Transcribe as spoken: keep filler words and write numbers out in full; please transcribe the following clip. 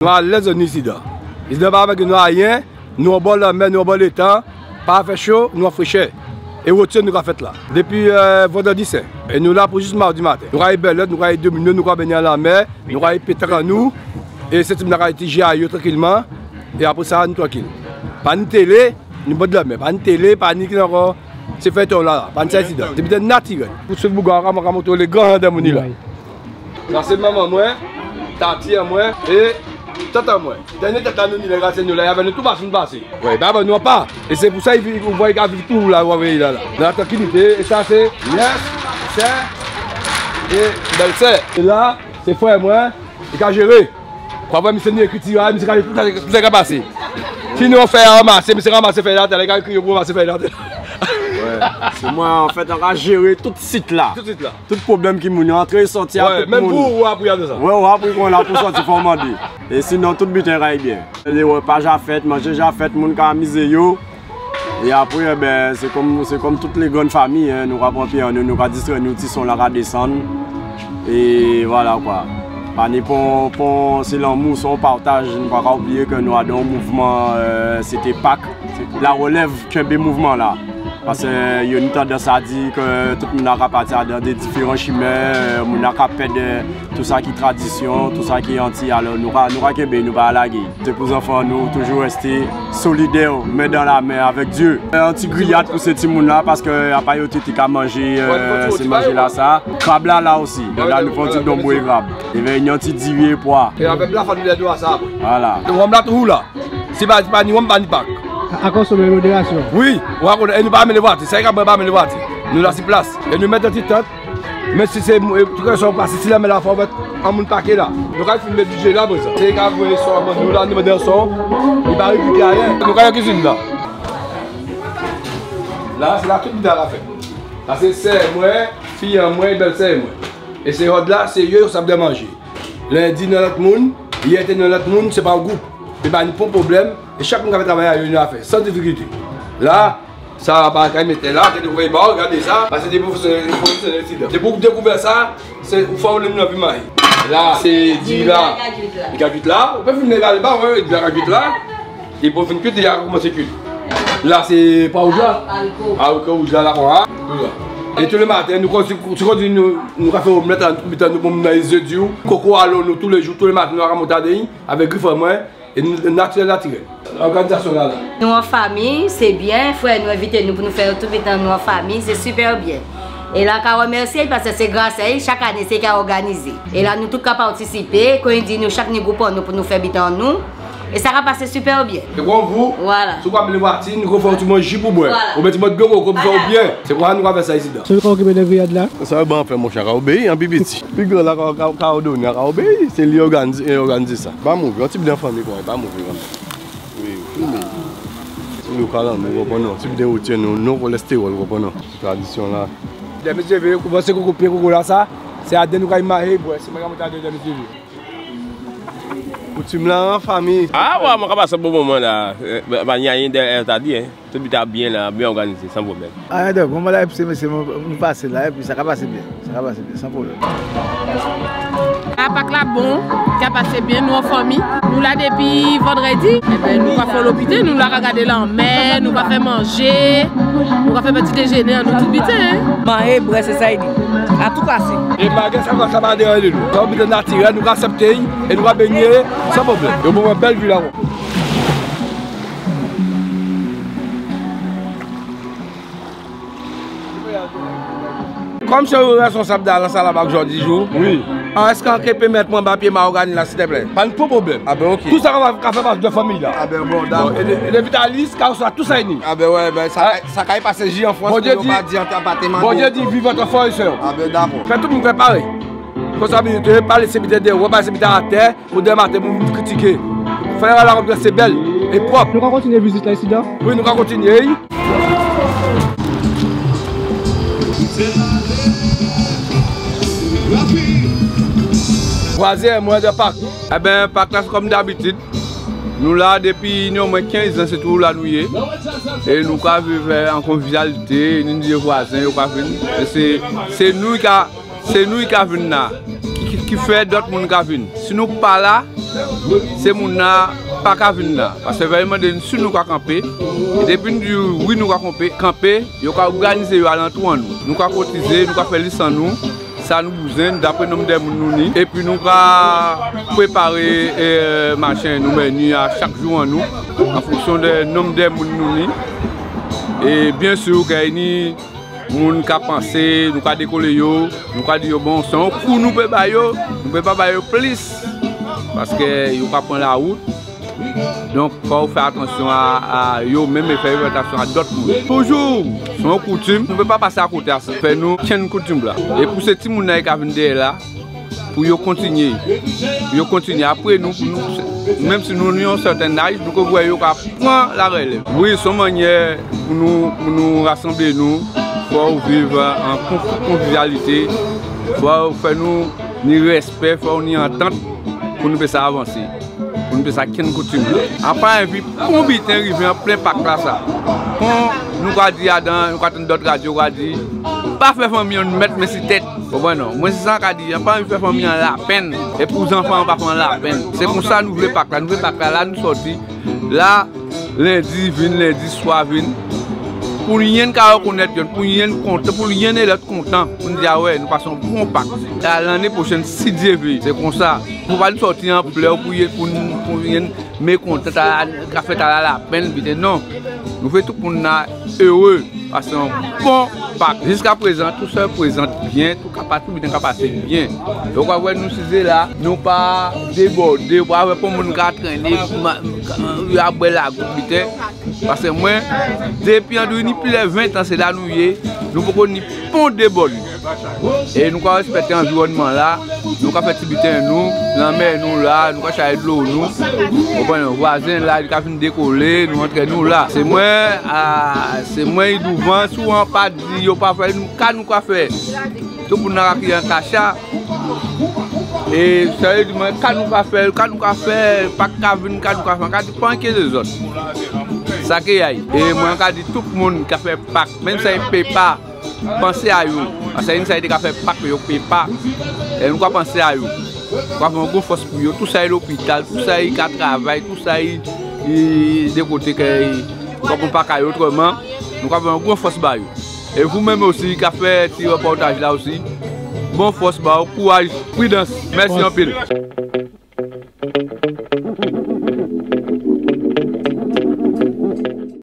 Nou alèz nou isidan. Isidan pa ka manké nou ayen, nou anbò lanmè, nou anbò létan, pa fè cho, nou an fréchè. É wotè nou ka fèt la. Dépi, euh, vandrèdi sen. É nou la pou jis mawdi maten. Nou ka ay bèlè, nou ka ay domino, nou ka benyen an lanmè, nou ka ay pétank an nou. É sé timoun-la ka ay ti jwé a yo trankilman. É apré sa, nou trankil. Pa ni télé, nou bò lanmè. Pa ni télé, pa ni ki ankò. Sé fèton-la, pa ni sa isidan. Sé biten natirèl. Pou sé boug-la, ka, ka montré lé gran dan moun la. Sa sé manman mwen, tati an mwen, é tant an mwen. Dènyé tant-la nou ni la, sé nou la, i avè nou toupatou nou pasé. Wè, ba, ba, nou pa. É sé pou sa, i vi-, ou vwè, i ka viv toujou la, ou vwè, la, la. Nan trankilité, é sa sé nyès, sè, é bèlsè. É la, sé frè mwen, i ka jéré. Kwa vwè, misyé ni ékriti-la, misyé ka, tout sa, tout sa ka pasé. Si nou fè ranmasé, misyé ranmasé fèy-la atè, i ka kriyé pou ranmasé fèy-la atè. Wè, sé mwen, anfèt, an ka jéré tout sit-la. Tout sit-la. Tout pwoblèm ki moun, antré, sòti a tout moun. Wè, menm pou ou, ou apri a dé sa. Wè, ou apri kon la pou sòti, fò mandé. É sinon, tout biten ka ay byen. Lé répa ja fèt, manjé ja fèt, moun ka amizé yo. É apré, ében, sé kòm, sé kòm tout lé grann fanmi, en, nou ka pran pyé an nou, nou ka distrè nou, ti son-la ka désann. É vwala, kwa. Pa ni pon, pon, sé lanmou, sé on pataj, nou pa ka oubliyé ke nou adan on mouvman, euh, sé té Pak. La relèv, kenbé mouvman-la. Paskè yo ni tandans a di ke tout moun-la ka pati adan dé diféran chimen, euh, moun-la ka pèd, euh, tou sa ki tradisyon, tou sa ki anti, alò nou ka, nou ka kenbé, nou pa lagé. Sé pou zanfan nou toujou rèsté solidè, men dan la men avèk Dyé. On ti griyad pou sé timoun-la, paskè apa yo tout i ka manjé, euh, sé manjé-lasa. Krab-la la osi. Donk la nou fè on ti donbwé krab. Ében, on ti diri é pwa. É avèk la fanmi lè dwa sa. Vwala. Donk wonm-la toujou la. Si pa, pa ni wonm, pa ni Pak. A, a konsomé modérasyon. Wi, ou ka konnet, é nou pa menné vwati. Sa i ka bwè pa menné vwati. Nou la si plas. É nou mèt on ti tant. Men si sé, é, tout sa ou pasé, si lanmè-la fò, mèt on moun paké la. Nou ka filmé bidjé-la, aprézan. Sé i ka vwè son, nou la, nou mèt on son. I pa réglé ayen. Nou ka al kizin la. La, sé la tout biten-la ka fèt. Sa sé sè mwen, fi an mwen, bèlsè mwen. É sé òd-la, sé yo, yo sav dè manjé. Lendi nan lòt moun, yè té nan lòt moun, sé pa on gwoup. É pa ni pon pwoblèm, é chak moun ka fè travay a yo, yo ka fè, san difikilté. La, sa pa ka mété la, sé dé vwè ba, gadé sa, paskè sé dé pwofésyonèl, pwofésyonèl isidan. Dépi ou dékouvè sa, sé, ou fò ou lé nan vi mayi. La, sé di la. Li ka kwit la, ou pé filmé la, li ba, wè, di la ka kwit la. Épi pou fin kwit, i ka koumansé kwit. La sé pwa wouj la. Ariko. Ariko wouj la, la kon la. Tout la. É tou lé maten, nou kon, si, si kon di nou, nou ka fè omlèt la, nou tout biten nou, bon, nou nan zédi, koko a lo nou tou lé jou, tou lé maten, nou ka monté adé'y, avèk gri frè mwen, é nou, natirèl, natirèl. Òganizasyon-la la. Nou an fanmi, sé byen, frè nou envité nou pou nou fè tout biten nou an fanmi, sé sipè byen. É la, ka rèmèsyé, paskè sé gras a li, chak ané, sé li ka òganizé. É la, nou tout ka patisipé, kon i di, nou chak ni gwoup an nou pou nou fè biten an nou. É sa ka pasé sipè byen. É kon vou, vwala, si ou pa vlé vwati, nou ka fè on ti mòn ji pou bwè. Vwala. Oubyen ti mòn dlo koko pou fè ou byen. Sé kon sa nou ka fè sa isidan. Sé ou ki ka okipé dè griyad-la? Sa yo ban fè, monchè, ka obéyi, an pi piti. Pi gran-la ka, ka, ka òdonné, ka obéyi. Sé li òganizé, é òganizé sa. Pa mové, on ti biten an fanmi, kwa, pa mové, kwa. Wi, wi. Sé li ou ka lanmé, ou konprann, non? Ti biten ou tyenn, non, non kolèstéròl, ou konprann, non? Tradisyon-la. Dèmé sé vé, koumansé koko, pyé koko-lasa, sé adé nou ka ay mayi, bwè, sé mwen ka monté adé dèmé sé vé. Koutim-la an fanmi. A, wè, mwen ka pasé on bon moman la. Eh, pa, pa ni ayen dèyè, ta di, en. Tout biten byen la, byen òganizé, san pwoblèm. A, donk, moman-la, épi sé, sé, nou pasé la, épi sa ka pasé byen. Sa ka pasé byen, san pwoblèm. A, Pak-la bon, ka pasé byen, nou an fanmi. Nou la dépi vandrèdi. Ében, nou ka fè lopité, nou la ka gadé lanmè, nou ka fè manjé, nou ka fè pti déjéné an nou, tout biten, en. Manjé, bwè, sé sa i di. A tou kasé. É malgré sa, sa pa déranjé nou. Sa on biten natirèl, nou ka aksèpté'y, é nou ka bengné san pwoblèm. É on moman bèl vi la, kwa. Kòm sé ou rèsponsab dè la sal a Pak jòdijou, wi, an, èskè an ké pèmèt mwen ba pyé mawogani-la, siltèplè? Pa ni pwoblèm. A ben, oké. Tout sa ka, ka fè pati dè fanmi-la. A ben, bon, dakò. Bon, é dé, é dé Vitalis, ka sa, tout sa i ni. A ben, wè, ben, sa, sa ka pasé ji an Frans, pou yo pa di an, an paté mango. Bondyé di, viv antrè frè é sè. A ben, dakò. Fè tout moun fè parèy. Konsa, biten, pa lésé biten déwò, pa lésé biten atè. Pou dèmen maten pou kritiké. Fè la, la, sé bèl é pwòp. Nou ka kontinyé vizit-la isidan? Wi, nou ka kontinyé. Vwazen mwen dè Pak. Ében, Pak-la, sé kòm dabitid. Nou la dépi ni omwen kenz an, sé toujou la nou yé. É nou ka viv an konvivyalité, ni dé vwazen, yo ka vin. É sé, sé nou ki ka Sé nou ki ka vin la, ki, ki, ki fè dòt moun ka vin. Si nou pa la, sé moun-la pa ka vin la. Paskè yo va mandé nou si nou ka kanpé. É dépi nou di wi nou ka kanpé, kanpé, yo ka òganizé yo alantou an nou. Nou ka kotizé, nou ka fè lis an nou, sa nou bouzwen, dapré nonm dè moun nou ni. Épi nou ka préparé, é, machin nou mèni a chak jou an nou, an fonksyon dè nonm dè moun nou ni. É byen si, kay ni moun ka pansé, nou ka dékolé yo, nou ka di yo, bon, sé on kou nou pé ba yo, nou pé pa ba yo plis, paskè yo ka pran lawout. Donk, fò yo fè atansyon a, a yo menm é fè yo fè atansyon a dòt moun. Toujou, sé on koutim, nou pé pa pasé akoté a sa. Fò nou tyenn koutim-la. É pou sé timoun-la ki ka vin dèyè la, pou yo kontinyé. Pou yo kontinyé. Apré nou, pou nou, menm si nou ni on sèten laj, nou ké vwè yo ka pran larèlèv. Wi, sé on mannyè pou nou, pou nou rasanblé nou, fò viv an kon-, konvivyalité, fò fè nou ni rèspè, fò ni antant pou nou pé sa avansé, pou nou pé sa tyenn koutim-la. An pa anvi pon biten rivé an plen Pak-lasa. Kon nou ka di adan, nou ka tann dòt radyo ka di, pa fè fanmi an mèt men si tèt. Konprann non? Mwen sé sa an ka di, an pa anvi fè fanmi an lapenn. É pou zanfan an pa fè an lapenn. Sé konsa nou vlé Pak-la, nou vlé Pak-la, la nou sòti. La, lendi vin, lendi swa vin. Pou yonn ka rèkonnèt yonn, pou yonn kontan, pou yonn é lòt kontan. Pou nou di, a wè, nou pasé on bon Pak. É a lanné pwochèn, si Dyé vé, sé konsa. Pou pa nou sòti an plè, pou yonn, pou, pou yonn mékontan, tala ka fè tala lapenn, biten non. Nou vlé tout moun-la éré, pasé on bon Pak. Jiska prézan, tou sa prézanté byen, tou ka pa-, tout biten ka pasé byen. Donk, ou ka vwè nou sizé la, nou pa débòdé, ou pa vwè pon moun ka trenné, ma-, ka, ka bwè lagout, biten. Paskè mwen, dépi an nou ni plis dè ven tan, sé la nou yé, nou poko ni pon débòdman. É nou ka rèspèkté anviwònman-la, nou ka fè ti biten nou, lanmè nou la, nou ka chayé dlo nou. Ou konprann, vwazen-la, li ka vin dékolé, nou antrè nou la. Sé mwen, a, sé mwen ki douvan, si an pa di yo pa fè, nou, ka nou ka fè? Tout moun-la ka kriyé an kacha. É sa yo di mwen, ka nou ka fè, ka nou ka fè, Pak ka vin, ka nou ka fè, an ka di pa enkyété zòt. Sa ké ay. É mwen an ka di tout moun ka fè Pak, menm sa yo pé pa, pansé a yo. Paskè yonn sa yo té ka fè Pak, yo pé pa. É nou ka pansé a yo. Nou ka fè on gwo fòs pou yo. Tou sa yo lopital, tou sa yo ka travay, tou sa yo, yo dè koté kè, kòm pa ka yo otrèman, nou ka fè on gwo fòs ba yo. É vou menm osi ka fè ti rèpòtaj-la osi, bon fòs ba ou, kouraj, pridans. Mèsi anpil.